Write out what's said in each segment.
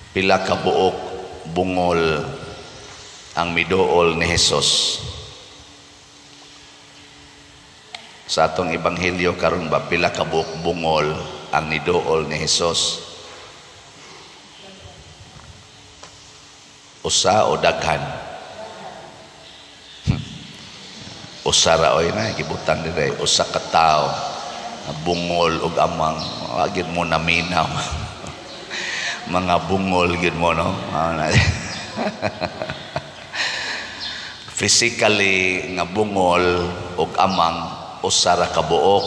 Pila ka buok bungol ang miduol ni Hesus? Sa atong ebanghelyo karon ba, pila ka buok bungol ang niduol ni Hesus? Usa o daghan? Usa ra oy na gibutang dire, usa ka tawo bungol og amang, wa gyud mo naminaw. Mga bungol gyud mo, no? Physically nga bungol og amang, usa ra ka buok,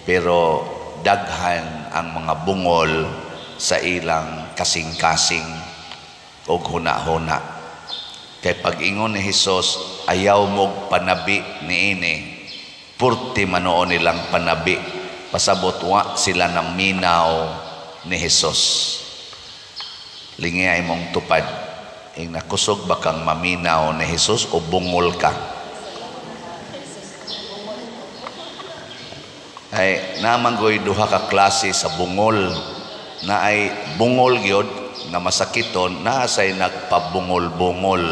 pero daghan ang mga bungol sa ilang kasing-kasing og huna-huna. Kay pag-ingon ni Hesus, ayaw mog panabi niini, purti manoon nilang panabi, pasabot wa sila naminaw ni Hesus. Lingay mong tupad, ing nakusog ba kang maminaw ni Hesus o bungol ka? Ay namanggoy duha ka klase sa bungol, na ay bungol gyud nga masakiton, naasay nagpabungol-bungol,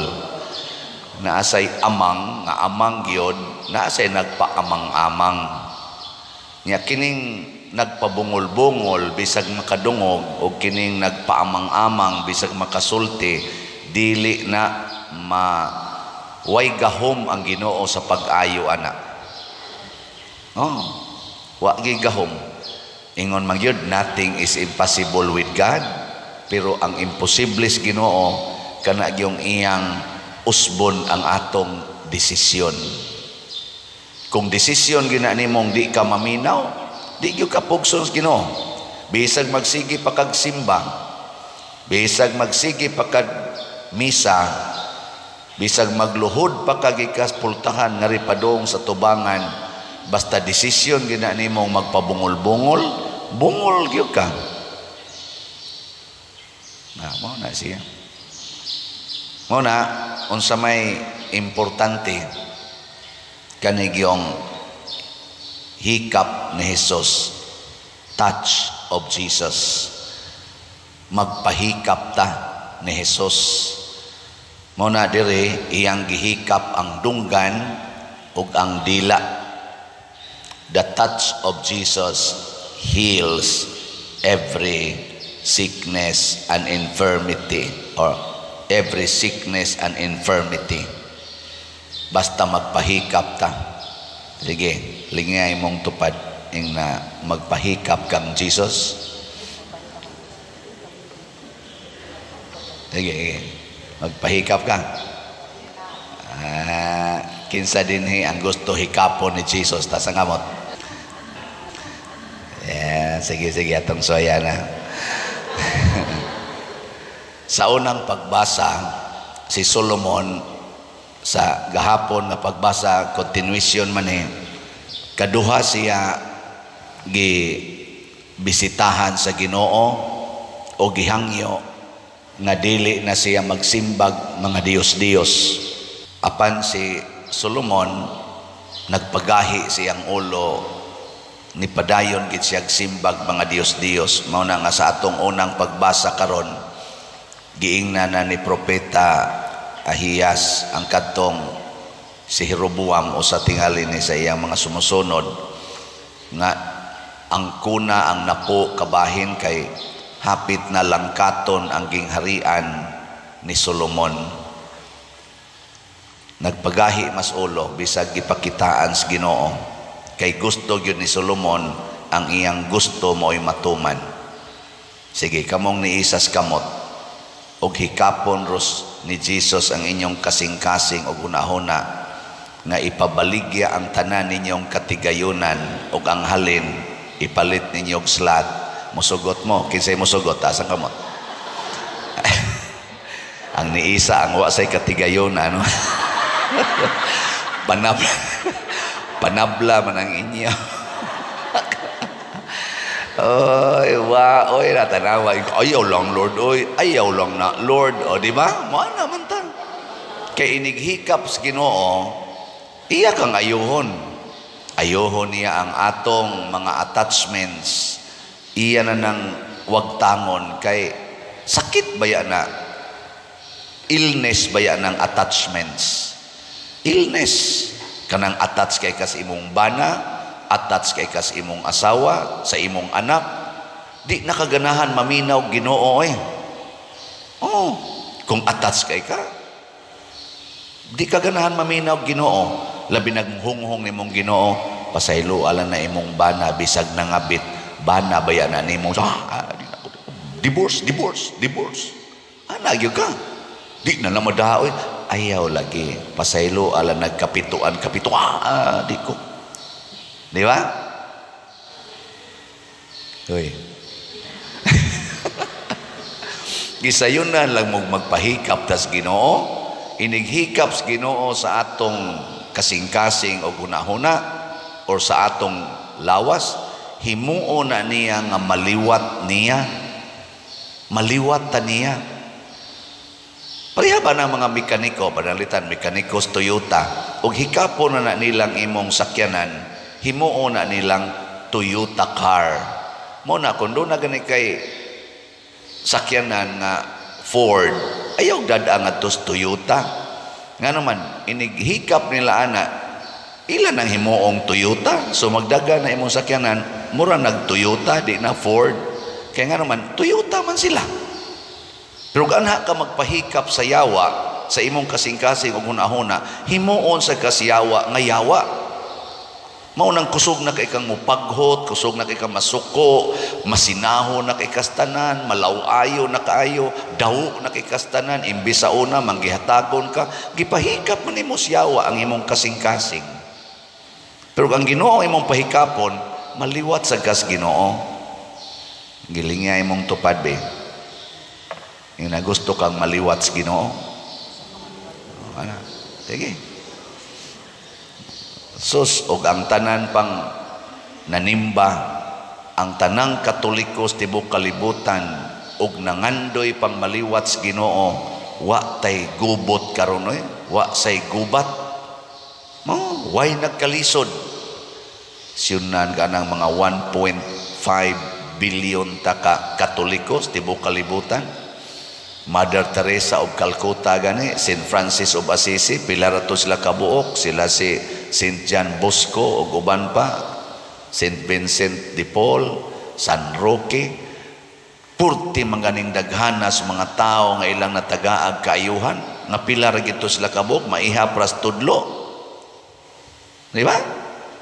naasay amang nga amang gyud, naasay nagpaamang-amang. Nya kining nagpabungol-bungol bisag makadungog o kining nagpaamang-amang bisag makasulti, dili na ma way gahom ang Ginoo sa pag-ayo ana. Oh, wa gi gahom. Ingon man gyud, nothing is impossible with God, pero ang imposible sa Ginoo kana gyung iyang usbon ang atong desisyon. Kung desisyon gina nimong di ka maminaw, di gyud ka pugson sa Ginoo. Bisag magsige pa kag simba, bisag magsige pa kag misa, bisag magluhod pa kag ikaspultahan ngari padung sa tubangan, basta desisyon gina nimong magpabungol-bungol, bungol gyud ka. Na mo na siya. Mo na unsa may importante kani gyong hikap ni Hesus, touch of Jesus. Magpahikap ta ni Hesus. Mo na dire iyang gihikap ang dunggan ug ang dila. The touch of Jesus heals every sickness and infirmity, or every sickness and infirmity. Basta magpahikap ta. Sige, lingay mong tupad ing na magpahikap kang Jesus. Sige, sige. Magpahikap ka. Kinsa dinhi ang gusto hikapon ni Jesus? Tas ang kamot. Yeah, sige, sige, atong soya na. Sa unang pagbasa, si Solomon, sa gahapon nga pagbasa, continuation man eh, kaduha siya gi bisitahan sa Ginoo o gihangyo nga dili na siya magsimbag mga Diyos-Diyos. Apan si Solomon, nagpagahi siyang ulo, ni padayon gid siya simbag mga Diyos-Diyos. Mao na nga sa atong unang pagbasa karon, giingna na ni propeta Ahiyas ang kadtong si Jeroboam o sa tingali ni sa iyang mga sumusunod nga ang kuna ang napo kabahin kay hapit na langkaton ang gingharian ni Solomon. Nagpagahi mas ulo bisag gipakitaan sa Ginoo kay gusto gyud ni Solomon ang iyang gusto mo'y matuman. Sige, kamong niisas kamot og hikapon ros ni Jesus ang inyong kasing-kasing og hunahuna nga ipabaligya ang tanan ninyong katigayunan og ang halin ipalit ninyo og slat. Musugot mo, kinsay musugot, taas ang kamot. Ang niisa ang wa say katigayunan, no? Panabla, panabla man ang inyo. Oy, wa, oy, natanawa. Ayaw lang, Lord, oy. Ayaw lang na, Lord. O, di ba? Mao naman ta. Kay inighikap sa Ginoo, iya kang ayuhon. Ayuhon niya ang atong mga attachments. Iya na nang wagtangon. Kay Sakit baya na, illness baya ng attachments. Illness kanang attach kay kas imong bana, attach kay kas imong asawa, sa imong anak. Di nakaganahan maminaw Ginoo eh. Oh, kung attach kay ka, di ka ganahan maminaw Ginoo. Labi naghunghong nimong Ginoo, pasaylo ala na imong bana bisag nangabit, bana baya na nimo. Ah, di na ko, divorce, divorce, divorce. Ana gyud ka. Di na na madaoy. Ayaw lagi. Pasaylo ala nagkapituan, kapito. Ah, di ko. Di ba? Uy. Gisayunan lang mong magpahikap tas Ginoo. Inighikap sa Ginoo sa atong kasing-kasing o hunahuna or sa atong lawas, himuo na niya nga maliwat niya. Maliwat ta niya. Pareha ba ng mga mekaniko, panalitan, mekanikos Toyota, ug hikapon na na nilang imong sakyanan, himuo na nilang Toyota car. Mo na, kung doon na gani kay sakyanan nga Ford, ayaw dada nga tos Toyota. Nga naman, inighikap nila ana, ilan ang himuong Toyota? So magdaga na imong sakyanan, mura nag Toyota, di na Ford. Kaya nga naman, Toyota man sila. Pero ganha ka magpahikap sa yawa, sa imong kasing-kasing o hunahuna, himuon sa kasyawa nga yawa. Maunang kusog na kay kang mupaghot, kusog na kay kang masuko, masinaho na kay kastanan, malaw-ayo na kaayo, daw na kay kastanan, imbis sa una, manggihatagon ka, gipahikap man nimo siyawa ang imong kasing-kasing. Pero ang Ginoo imong pahikapon, maliwat sa kas Ginoo. Gilingya imong tupad be. Yung nagusto kang maliwat sa Ginoo. Ano? Sige. Sus, og ang tanan pang nanimba, ang tanang Katoliko sa tibuok kalibutan, og nangandoy pang maliwat sa Ginoo, wa tay gubot karon oy, wa say gubat. Mo, way nagkalisod. Siyunan ka ng mga 1.5 billion taka Katoliko sa tibuok kalibutan. Mother Teresa of Calcutta gani, Saint Francis of Assisi, pila ra to sila kabuok, sila si Saint John Bosco ug uban pa, Saint Vincent de Paul, San Roque. Purti manganing daghana sa mga tao nga ilang natagaag kaayuhan, nga pila ra gito sila kabuok, maihap ras tudlo. Di ba?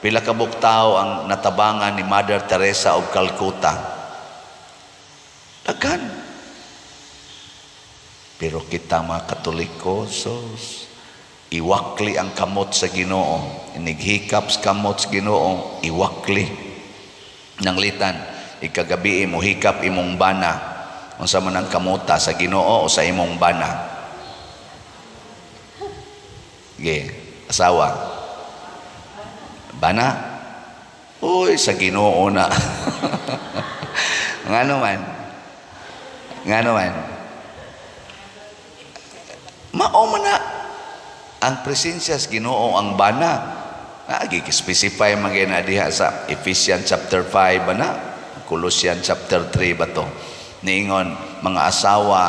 Pila kabuok tao ang natabangan ni Mother Teresa of Calcutta. Daghan. Pero kita mga Katoliko, sos, iwakli ang kamot sa Ginoo. Inighikap sa kamot sa Ginoo, iwakli. Nanglitan, ikagabi mo hikap imong bana. Unsa man ang kamota sa Ginoo o sa imong bana? Ge, asawa. Bana? Uy, sa Ginoo na. Ngano man? Ngano man? Mao man na ang presensya sa Ginoo ang bana. Gi-specify man gyud na diha sa Ephesians chapter 5 ba na? Colossians chapter 3 ba to? Niingon, mga asawa,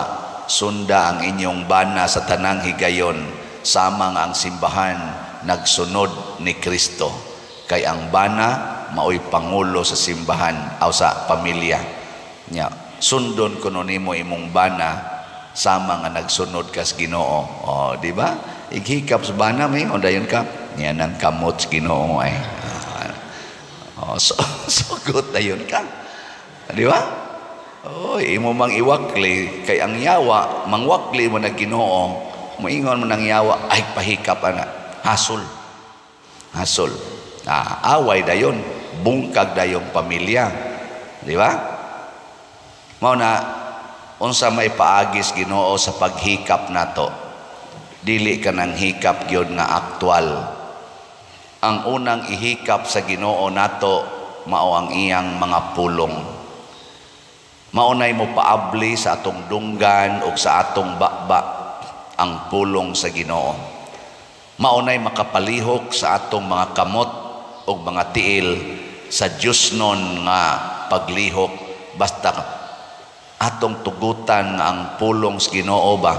sunda ang inyong bana sa tanang higayon, sama nga ang simbahan nagsunod ni Kristo. Kay ang bana maoy pangulo sa simbahan aw sa pamilya. Nya, sundon kuno nimo imong bana sama nga nagsunod kas Ginoo. Oh, di ba? Ighikap sa bana may dayon ka. Niyan ang kamot sa Ginoo ay. Oh, so sugot dayon ka. Di ba? Oh, imo mang iwakli kay ang yawa, mangwakli mo na Ginoo, moingon mo nang yawa ay pahikap ana. Hasol. Hasol. Ah, away dayon, bungkag dayong pamilya. Di ba? Mao na unsa may paagis Ginoo sa paghikap nato. Dili ka nang hikap gyud nga aktual. Ang unang ihikap sa Ginoo nato mao ang iyang mga pulong. Mao nay mo paabli sa atong dunggan ug sa atong baba ang pulong sa Ginoo. Mao nay makapalihok sa atong mga kamot ug mga tiil sa Diyosnon nga paglihok basta Atong tugutan nga ang pulong sa Ginoo ba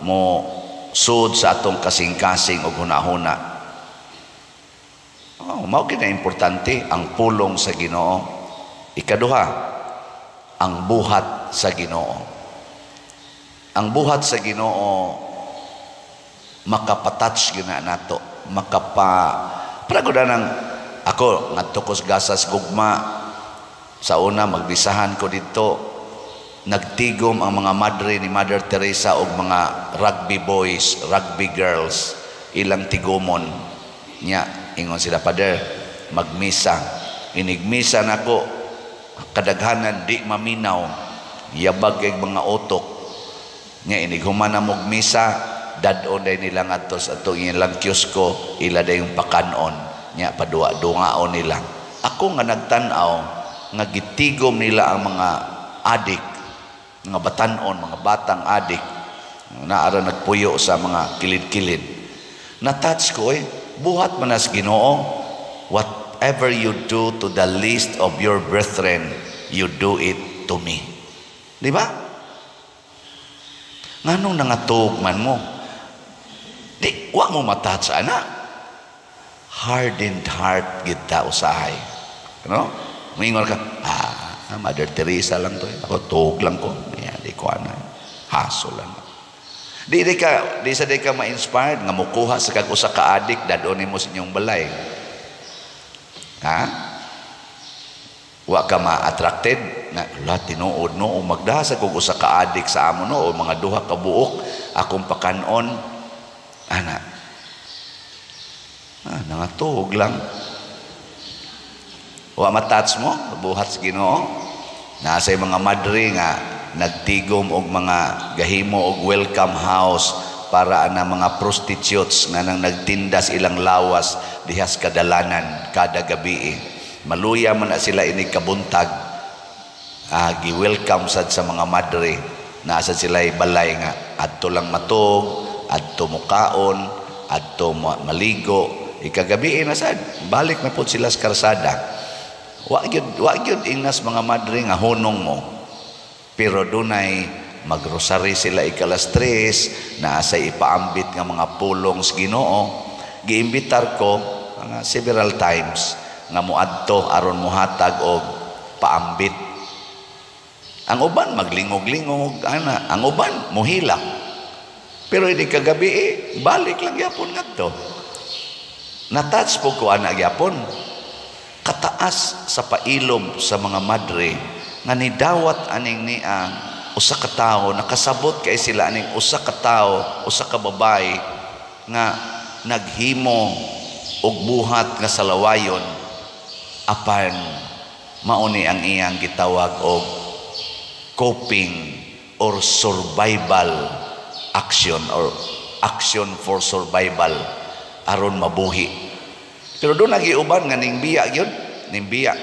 mo sud sa atong kasing-kasing og hunahuna. Oh, mao gyud na importante ang pulong sa Ginoo. Ikaduha, ang buhat sa Ginoo. Ang buhat sa Ginoo makapatouch gyud na nato, makapa para gud nang ako ngadto ko sa Gasas Gugma. Sa una magbisahan ko dito, nagtigom ang mga madre ni Mother Teresa og mga rugby boys, rugby girls, ilang tigomon nya. Ingon sila, "Father, magmisa." Inigmisa nako, kadaghanan di maminaw, yabag kay mga utok nya. Inig human na mog misa, dad-on day nila ngadto sa atong ilang kiosko, ila dayong pakanon nya, paduwa-dungaon nila. Ako nga nagtan-aw nga gitigom nila ang mga adik, mga batanon, mga batang adik na ara nagpuyo sa mga kilid-kilid, na-touch ko eh. Buhat man as Ginoo. "Whatever you do to the least of your brethren, you do it to me." Di ba? Nganong nangatug man mo? Di wa mo matouch ana. Hardened heart kita usahay, no? Moingon ka, "Ah, Mother Teresa lang to. Ako tuog lang ko. Yeah, di ko ana. Haso lang." Di sa di ka ma-inspired nga mukuha sa kag usa ka adik, dad-on nimo sa inyong balay. Ha? Wa ka ma-attracted na la tinuod, no, magdaha sa kog usa ka adik sa amo, no, o mga duha ka buok akong pakanon ana. Ah, nangatuog lang. Wa matouch mo buhat sa Ginoo. Nasa mga madre nga nagtigom og mga gahimo og welcome house para ana mga prostitutes nga nang nagtindas ilang lawas dihas kadalanan kada gabi. Maluya man na sila ini kabuntag. Ah, gi-welcome sad sa mga madre. Nasa sila balay nga adto lang matug, adto mukaon, adto maligo. Ikagabi na sad, balik na pud sila sa karsada. Wa gyud ingnas mga madre nga hunong mo. Pero dunay magrosary sila ikalas 3 na sa ipaambit nga mga pulong sa Ginoo. Giimbitar ko mga several times nga moadto aron mohatag og paambit. Ang uban maglingog-lingog ana, ang uban mohilak. Pero ini kagabi eh, balik lang gyapon ngadto. Na-touch po ko ana gyapon. Kataas sa pailob sa mga madre nga nidawat aning niya usa ka tawo, nakasabot kay sila aning usa ka tawo, usa ka babae nga naghimo og buhat nga salawayon, apan mao ni ang iyang gitawag og coping or survival action or action for survival aron mabuhi. Pero doon nagiuban nga ning biya gyud, ning biya.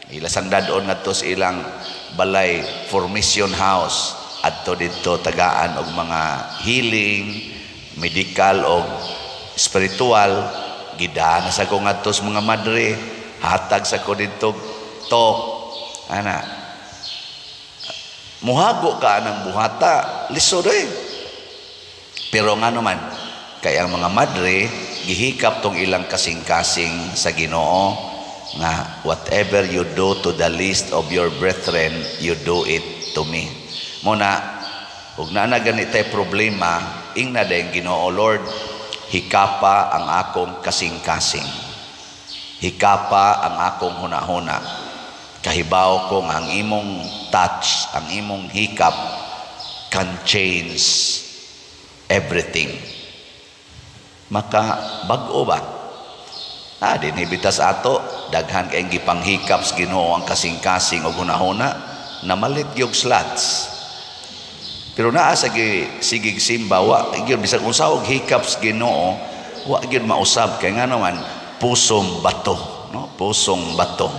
Ila sang dad-on ngadto sa ilang balay, formation house, adto didto tagaan og mga healing, medical og spiritual. Gidana sa ko ngadto sa mga madre, hatag sa ko didto talk ana. Muhago ka ng buhata, lisod eh. Pero nga naman kay ang mga madre gihikap tong ilang kasing-kasing sa Ginoo nga "Whatever you do to the least of your brethren, you do it to me." Muna ug naa na gani tay problema, ingna dayong Ginoo, "Lord, hikapa ang akong kasing-kasing, hikapa ang akong hunahuna. Kahibaw ko nga ang imong touch, ang imong hikap can change everything." Maka bag-o ba? Ah, dinhibitas ato, daghan kay gipanghikap sa Ginoo ang kasing-kasing og hunahuna, namalit gyud slots. Pero naa sa sigig simba, wa gyud bisag unsa og hikap sa Ginoo, wa gyud mausab kay nga naman pusong bato, no? Pusong bato.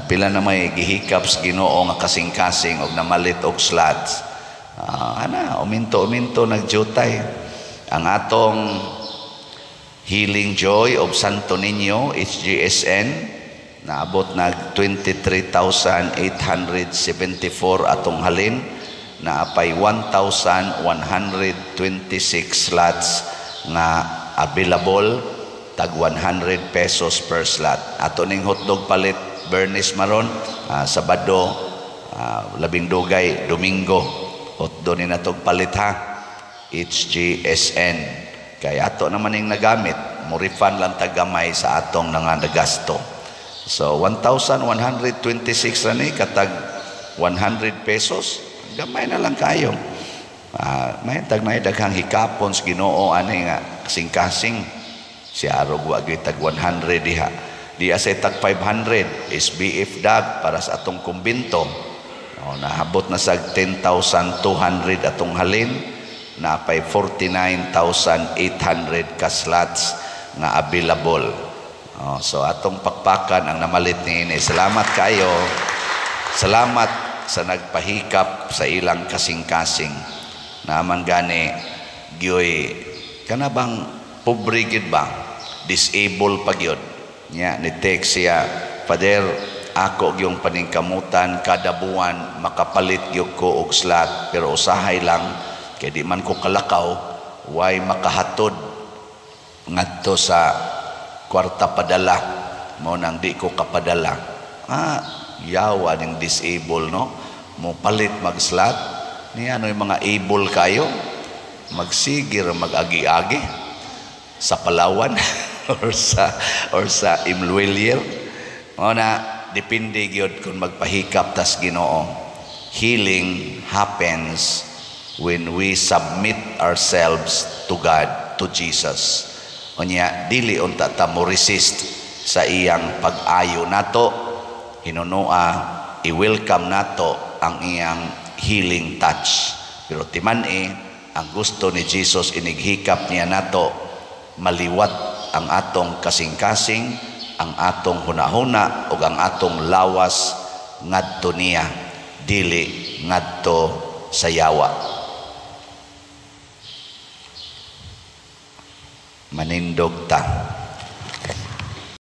Pila na may gihikap sa Ginoo nga kasing-kasing og namalit og slots. Ana, uminto-uminto nagjutay. Ang atong Healing Joy of Santo Niño, HGSN, Naabot nag 23,874 atong halin, naapay 1,126 slots nga available, tag 100 pesos per slot. Ato ning hotdog palit Bernis maron, Sabado, labing dugay Domingo, hotdog ni natog palit ha. HGSN. Kay ato naman ning nagamit, mo refund lang tagamay sa atong nga nagasto. So 1,126 ra ni katag 100 pesos, gamay na lang kayo. May tag na daghang hikapon sa Ginoo ani nga kasing-kasing si arog wa gyud tag 100 diha. Di asay tag 500 SBF dag para sa atong kumbinto. O, nahabot na sa 10,200 atong halin, napay 49,800 ka slots nga available. Oh, so atong pakpakan ang namalit niini. Salamat kayo. Salamat sa nagpahikap sa ilang kasing-kasing. Naman gani gyoy kana bang pobre gid ba? Disable pa gyud. Nya ni text siya, "Father, ako gyung paningkamutan kada buwan makapalit gyud ko og slot, pero usahay lang kay di man ko kalakaw, way makahatod ngadto sa kwarta padala, mo nang di ko kapadala." Ah, yawa ning disable, no, mo palit mag slot niya. Ano yung mga able kayo, magsigir mag-agi-agi sa Palawan or sa M Lhuillier. Mo na depende gyud kung magpahikap tas Ginoo. Healing happens when we submit ourselves to God, to Jesus. Unya dili unta ta mo resist sa iyang pag-ayo nato, hinunoa i-welcome nato ang iyang healing touch. Pero timan-i ang gusto ni Jesus, inighikap niya nato, maliwat ang atong kasing-kasing, ang atong hunahuna ug ang atong lawas ngadto niya, dili ngadto sa yawa. Manindog ta.